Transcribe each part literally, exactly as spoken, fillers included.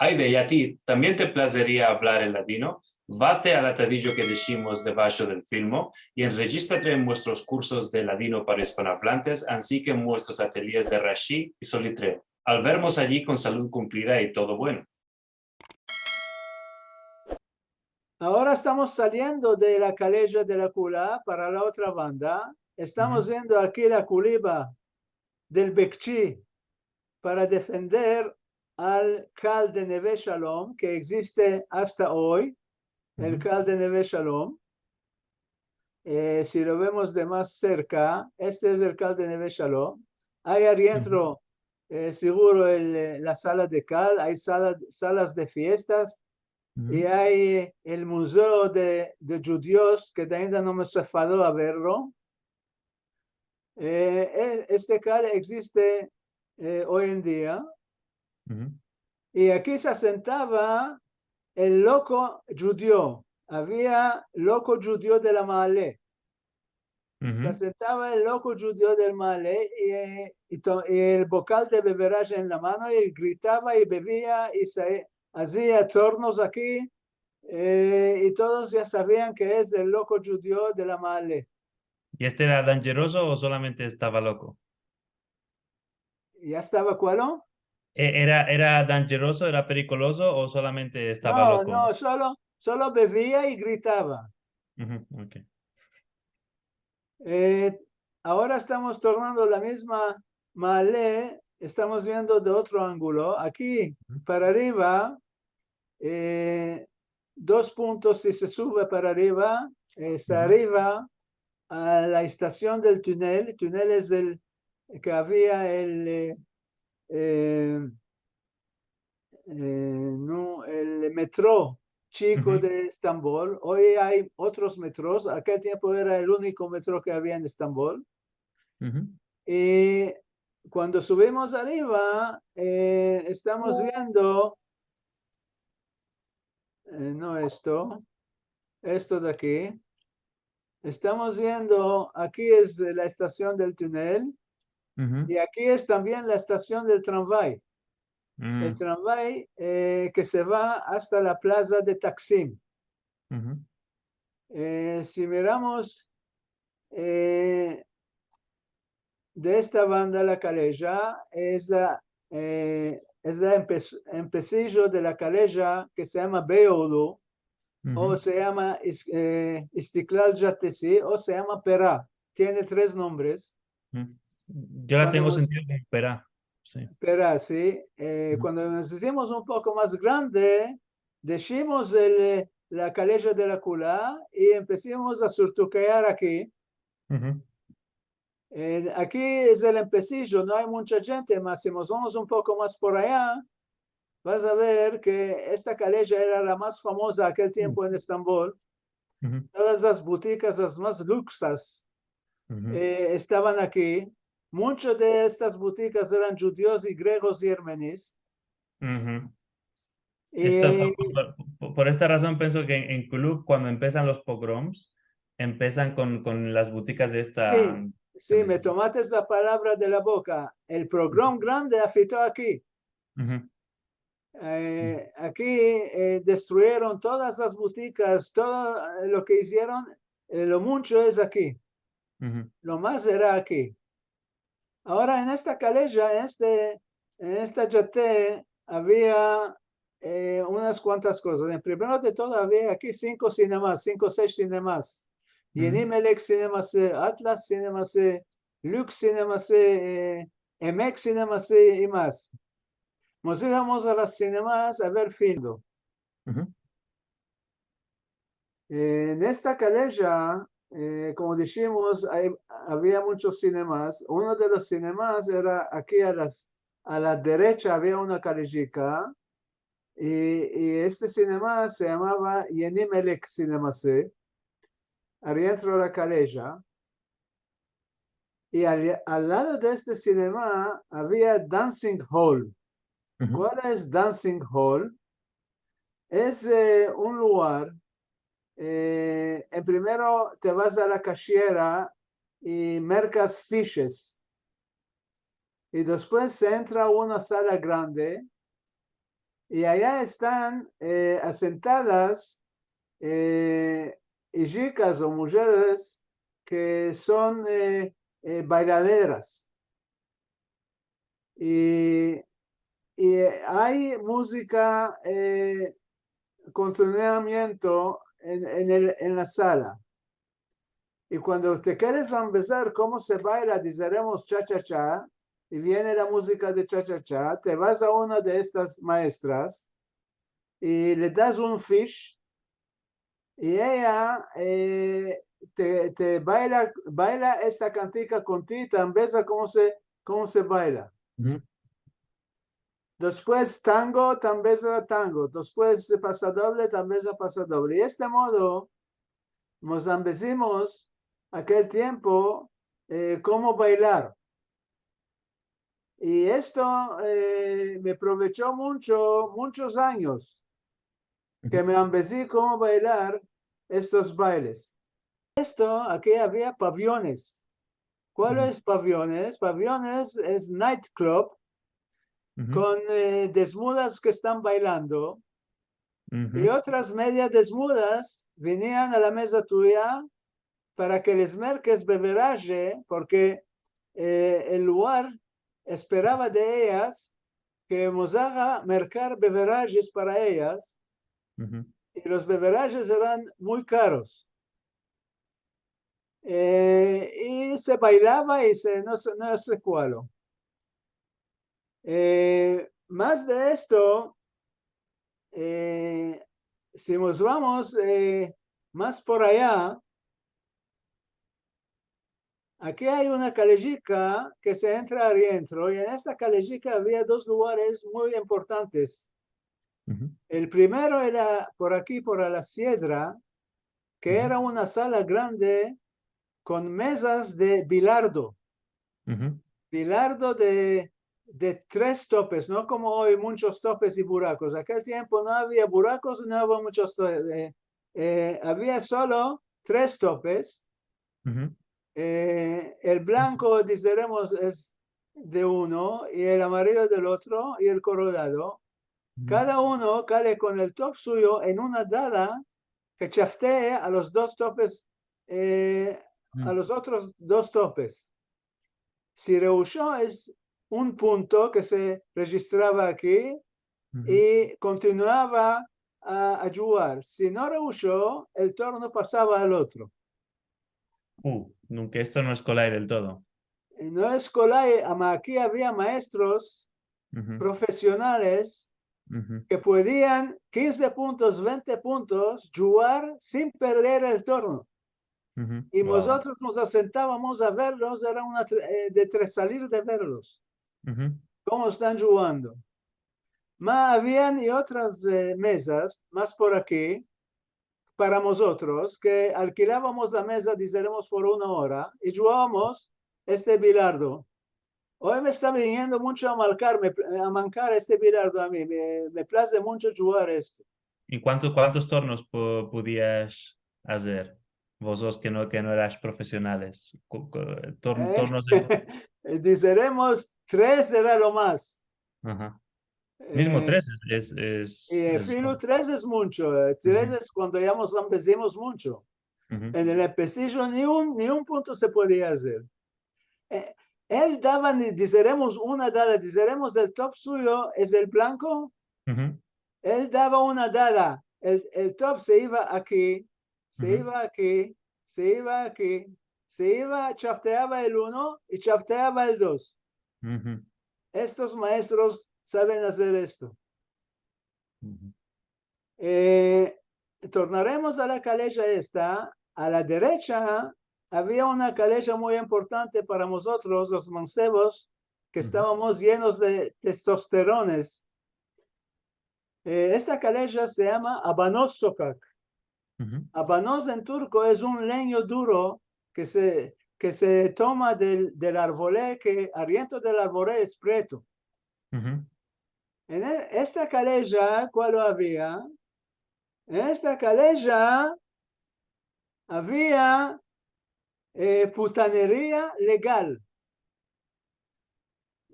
Ayde, i a ti, tambien te plazeria avlar el ladino? Vate al atadijo ke deshimos debasho del filmo i enrejistrate en muestros kursos de ladino para ispanoavlantes, ansi ke en muestros atelyes de Rashi i Solitreo. Al vermos ayi kon salud kumplida i todo bueno. Agora estamos saliendo de la kaleja de la Kula para la otra banda. Estamos viendo aki la kuliba del Bekchi para defender al kal de Neve Shalom, ke egziste asta oy, el kal de Neve Shalom. Eh, si lo vemos de mas serka, este es el kal de Neve Shalom. Ay adientro, eh, seguro el, eh, la sala de kal, ay sala, salas de fiestas, i ay el muzeo de, de djudios, ke ainda no me se fado a verlo. Eh, e-, este kal egziste, eh, oy en dia. I aki se asentava el loko djudio. Avia loko djudio de la Maale. Se asentava el loko djudio del Maale i, i to-, i el bokal de beveraj en la mano i gritava i bevia i se azia tornos aki, eh, i todos ya savian ke es el loko djudio de la Maale. I este era danjerozo o solamente estava loko? Ya estava kualo? E-, era, era danjerozo, era perikolozo o solamente estava loko? No, no, solo, solo bevia i gritava. Okey. Eh, agora estamos tornando la mizma Maale, estamos viendo de otro angulo. Aki, para arriva, eh, dos puntos, si se suve para arriva, eh, se arriva a la estasion del tunel. Tunel es el ke avia el, eh, eh, eh, no, el metro chiko de Estambol. Oy ay otros metros. Akel tiempo era el uniko metro ke avia en Estambol. I kuando suvimos arriva, eh, estamos viendo, eh, no esto, esto de aki. Estamos viendo, aki es la estasion del tunel, i aki es tambien la estasion del tramvay. El tramvay, eh, ke se va asta la plaza de Taksim. Eh, si miramos, eh, de esta banda la kaleja, es la, eh, es la empe-, empesijo de la kaleja ke se yama Beyoğlu, o se yama Is-, eh, İstiklal Caddesi, o se yama Pera. Tiene tres nombres. Yo la tengo sentido como Pera. Si. Pera, si. Eh, kuando mos izimos un poko mas grande, deshimos el, la kaleja de la Kula i empesimos a surtukear aki. Eh, aki es el empesijo, no ay muncha djente, mas si mos vamos un poko mas por aya, vas a ver ke esta kaleja era la mas famoza akel tiempo en Estambol. Todas las butikas, las mas luksas, eh, estavan aki. Muncho de estas butikas eran djudios i gregos i ermenis. Esta, eh, por, por, por, por esta razon penso ke en, en Kuluk, kuando empesan los pogroms, empesan kon, kon las butikas de esta. Si, si, me tomates la palavra de la boka. El pogrom grande afito aki. Eh, aki, eh, destruyeron todas las butikas, todo, eh, lo ke izieron, eh, lo muncho es aki. Lo mas era aki. Agora, en esta kaleja, en este, en esta cadde, avia, eh, unas kuantas kozas. En primero de todo, avia aki sinko sinemas, sinko, sesh sinemas. Yeni Melek Sineması, Atlas Sineması, Lüks Sineması, eh, Emek Sineması i mas. Mos ivamos a las sinemas a ver filmo. En esta kaleja, eh, komo dishimos, ay, avia munchos sinemas. Uno de los sinemas era aki a las, a la derecha avia una kalejika, i, i este sinema se yamava Yeni Melek Sineması, adientro de la kaleja. I al, al lado de este sinema avia dancing hall. Kual es dancing hall? Es, eh, un lugar, eh, en primero te vas a la kashiera i merkas fishes. I despues se entra a una sala grande, i aya estan, e, asentadas, e, i chikas o mujeres ke son, e, e, bailaderas. I, i ay muzika, e, kontinuamiento en, en el, en la sala. I kuando te keres ambezar komo se baila, dizeremos cha-cha-cha, i viene la muzika de cha-cha-cha, te vas a una de estas maestras i le das un fish, i eya, e, te, te baila, baila esta kantika kon ti, te ambeza komo se, komo se baila. Despues tango, te ambeza tango. Despues pasodoble, te ambeza pasodoble. I este modo mos ambezimos akel tiempo, e, komo bailar. I esto, e, me provecho muncho, munchos anyos, ke me ambezi komo bailar estos bailes. Esto, aki avia paviones. Kualo es paviones? Paviones es night club kon, e, desmudas ke estan bailando. I otras media desmudas vinian a la meza tuya para ke les merkes beveraje, porke, e, el lugar esperava de eyas ke mos aga merkar beverajes para eyas, i los beverajes eran muy karos. E, i se bailava i se, no se, no se kualo. E, mas de esto, e, si mos vamos, e, mas por aya, aki ay una kalejika ke se entra arientro, i en esta kalejika avia dos lugares muy importantes. El primero era por aki, por a la siedra, ke era una sala grande kon mezas de bilardo. Bilardo de, de tres topes, no komo oy, munchos topes i burakos. Akel tiempo no avia burakos, no avia munchos to-, e, e, avia solo tres topes. E, el blanko, dizeremos, es de uno, i el amarillo del otro, i el korodado. Kada uno kale kon el top suyo en una dada ke chaftee a los dos topes, e, a los otros dos topes. Si reusho es un punto ke se rejistrava aki i kontinuava a, a djugar. Si no reusho, el torno pasava al otro. Uh, nunka esto no es kolay del todo. No es kolay, ama aki avia maestros profesionales ke podian kinze puntos, vente puntos, djugar sin perder el torno. I mozotros mos asentavamos a verlos, era una tre-, e, de tresalir de verlos komo estan djugando. Ma avian i otras, e, mezas mas por aki, para mozotros, ke alkilavamos la meza, dizeremos, por una ora, i djugavamos este bilardo. Oy me esta viniendo muncho a markar, me, a mankar este bilardo a mi, me, me plaze muncho djugar esto. I kuantos, kuantos tornos po-, podias azer? Vozotros ke no, ke no eras profesionales. Ku-, ku-, tor-, tornos de Dizeremos, tres era lo mas. Mizmo, e, tres es, es, es, i, e, es filu tres es muncho, e, tres es kuando ya mos ambezimos muncho. En el empesijo ni un, ni un punto se podia azer. E, el dava, ni, dizeremos, una dada, dizeremos, el top suyo es el blanko. El dava una dada, el, el top se iva aki, se iva aki, se iva aki, se iva, chafteava el uno i chafteava el dos. Estos maestros saven azer esto. E, tornaremos a la kaleja esta. A la derecha avia una kaleja muy importante para mozotros, los mansevos, ke estavamos yenos de testosterones. E, esta kaleja se yama abanoz sokak. Abanoz en turko es un lenyo duro ke se, ke se toma del, del arvole, ke arientro del arvole es preto. En e-, esta kaleja, kualo avia? En esta kaleja avia, e, putaneria legal.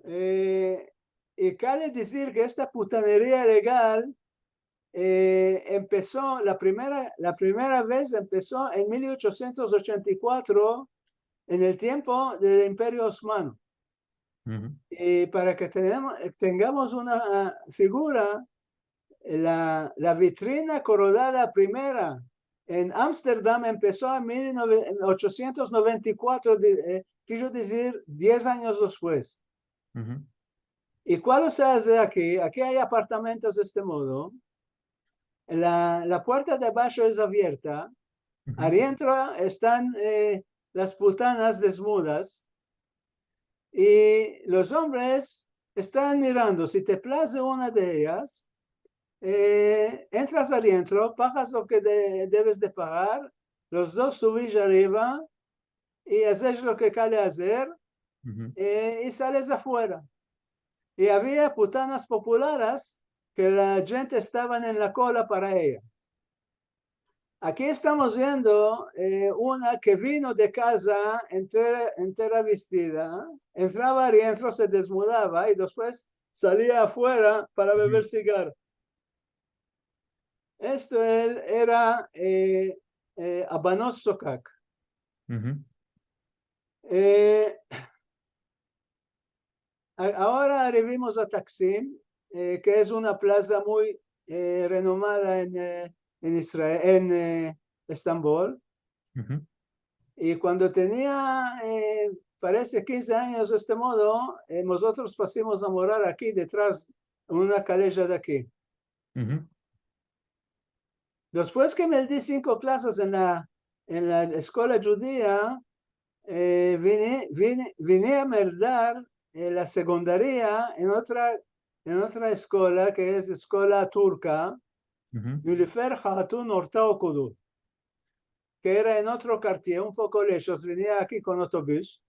E, I kale dizir ke esta putaneria legal, eh, empeso, la primera, la primera vez empeso en mil ochosientos ochenta i kuatro, en el tiempo del Imperio Osmano. I para ke tenemo-, tengamos una, ah, figura, la, la vitrina Coronada primera en Amsterdam empeso en mil ochosientos noventa i kuatro, di-, eh, kijo dizir, diez anyos despues. I kualo se aze aki? Aki ay apartamentos de este modo. La, la puerta de abasho es avierta. Adientro estan, eh, las putanas desnudas. I los ombres estan mirando. Si te plaze una de eyas, eh, entras adientro, pagas lo ke de-, deves de pagar, los dos suvis ariva i azes lo ke kale azer, eh, i sales afuera. I avia putanas populares ke la djente estavan en la kola para eya. Aki estamos viendo, eh, una ke vino de kaza entera, entera vestida, entrava adientro, se desnudava i despues salia afuera para bever sigaro. Esto el-, era, eh, eh, Abanot Sokak. Eh, a-, agora arivimos a Taksim, eh, ke es una plaza muy, eh, renomada en, eh, en Israel, en, eh, Estambol. I kuando tenia, eh, parese kinze anyos de este modo, eh, mozotros pasimos a morar aki detras, en una kaleja de aki. Despues ke meldi sinko klasas en la, en la eskola djudia, eh, vini, vini, vini a meldar, eh, la segundaria en otra, en otra eskola, ke es eskola turka, Nilüfer Hatun Ortaokulu, ke era en otro kartier, un poko leshos, venia aki kon otobus.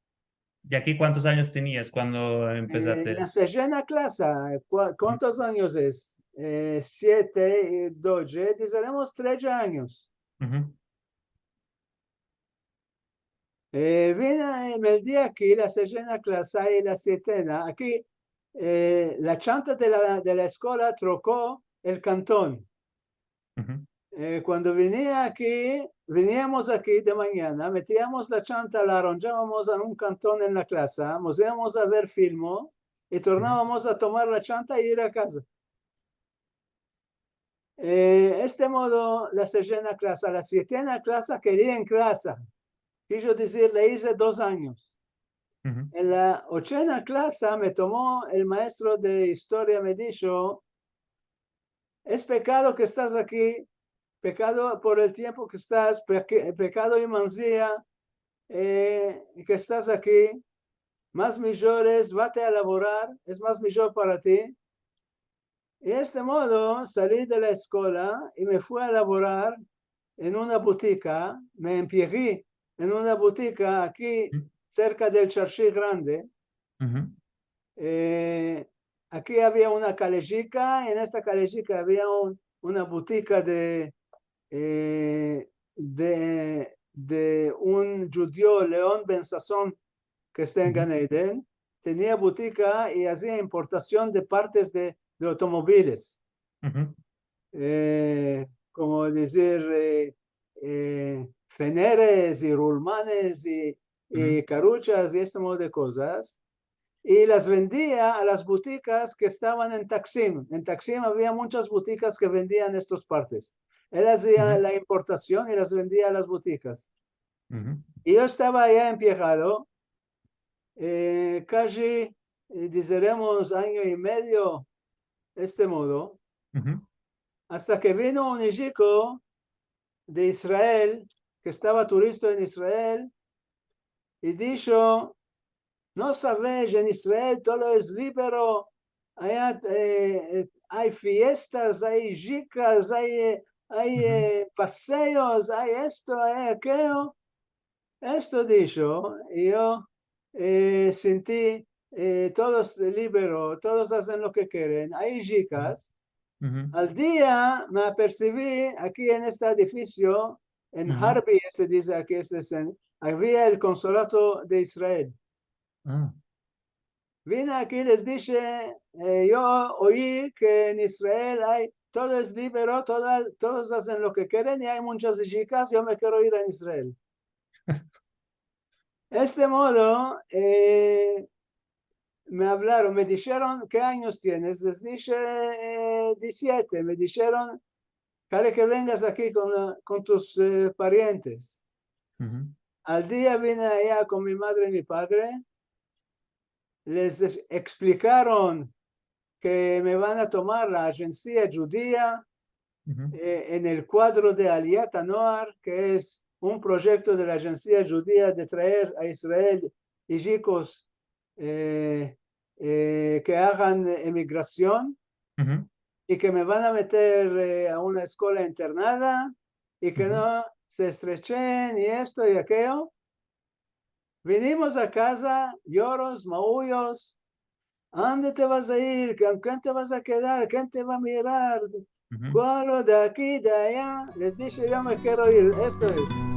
I aki kuantos anyos tenias kuando empesaste? Eh, la sejena klasa, kua-, kuantos anyos es? Eh, siete, eh, dodje, dizeremos tredje anyos. Eh, vini, eh, meldi aki la sejena klasa i la sietena. Aki, eh, la chanta de la, de la eskola troko el kanton. Eh, kuando venia aki, veniamos aki de manyana, metiamos la chanta, la arondjavamos en un kanton en la klasa, mos ivamos a ver filmo i tornavamos a tomar la chanta i ir a kaza. Eh, este modo, la sejena klasa, la sietena klasa kedi en klasa. Kijo dizir, la ize dos anyos. En la ochena klasa me tomo el maestro de istoria, me disho, es pekado ke estas aki, pekado por el tiempo ke estas, peke-, pekado i manzia, eh, ke estas aki, mas mijor es, vate a lavorar, es mas mijor para ti. I este modo sali de la eskola i me fui a lavorar en una butika, me empierri en una butika aki serka del Charshi Grande. Eh, aki avia una kalejika, en esta kalejika avia un, una butika de, eh, de, de un djudio, Leon Ben Sasson, ke esta en Gan Eden, tenia butika i azia importasion de partes de, de otomobiles. Eh, komo dizir, eh, eh, feneres i rulmanes i, i karuchas i este modo de kozas. I las vendia a las butikas ke estavan en Taksim. En Taksim avia munchas butikas ke vendian estas partes. El azia la importasion i las vendia a las butikas. I yo estava aya empierrado, eh, kaji, eh, dizeremos, anyo i medio, este modo, asta ke vino un ijiko de Israel, ke estava turista en Israel, i disho, "No saves, en Israel todo es libero, aya, eh, eh, ay fiestas, ay jikas, ay, eh, ay, eh, paseos, ay esto, ay akeyo." Esto disho, i yo, eh, sinti, eh, todo es libero, todos azen lo ke keren, ay jikas. Al dia me apersivi aki en este edifisio, en Harbi, se dize aki, este es en, avia el konsulato de Israel. Vine aki, les dishe, eh, yo oyi ke en Israel ay, todo es libero, toda-, todos azen lo ke keren i ay munchas ijikas, yo me kero ir a Israel. Este modo, eh, me avlaron, me disheron, ke anyos tienes? Les dishe, eh, dizisiete. Me disheron, kere ke vengas aki kon la, kon tus, eh, parientes. Al dia vine aya kon mi madre i mi padre, les es-, eksplikaron ke me van a tomar la ajensia djudia, eh, en el kuadro de Aliyat Anoar, ke es un proyekto de la ajensia djudia de traer a Israel ijikos, eh, eh, ke agan emigrasion, i ke me van a meter, eh, a una eskola internada, i ke no se estrechen, i esto i akeyo. Vinimos a kaza, yoros, mauyos. Ande te vas a ir? Kon ken te vas a kedar? Ken te va a mirar? Kualo de aki, de aya? Les dishe, yo me kero ir. Esto es.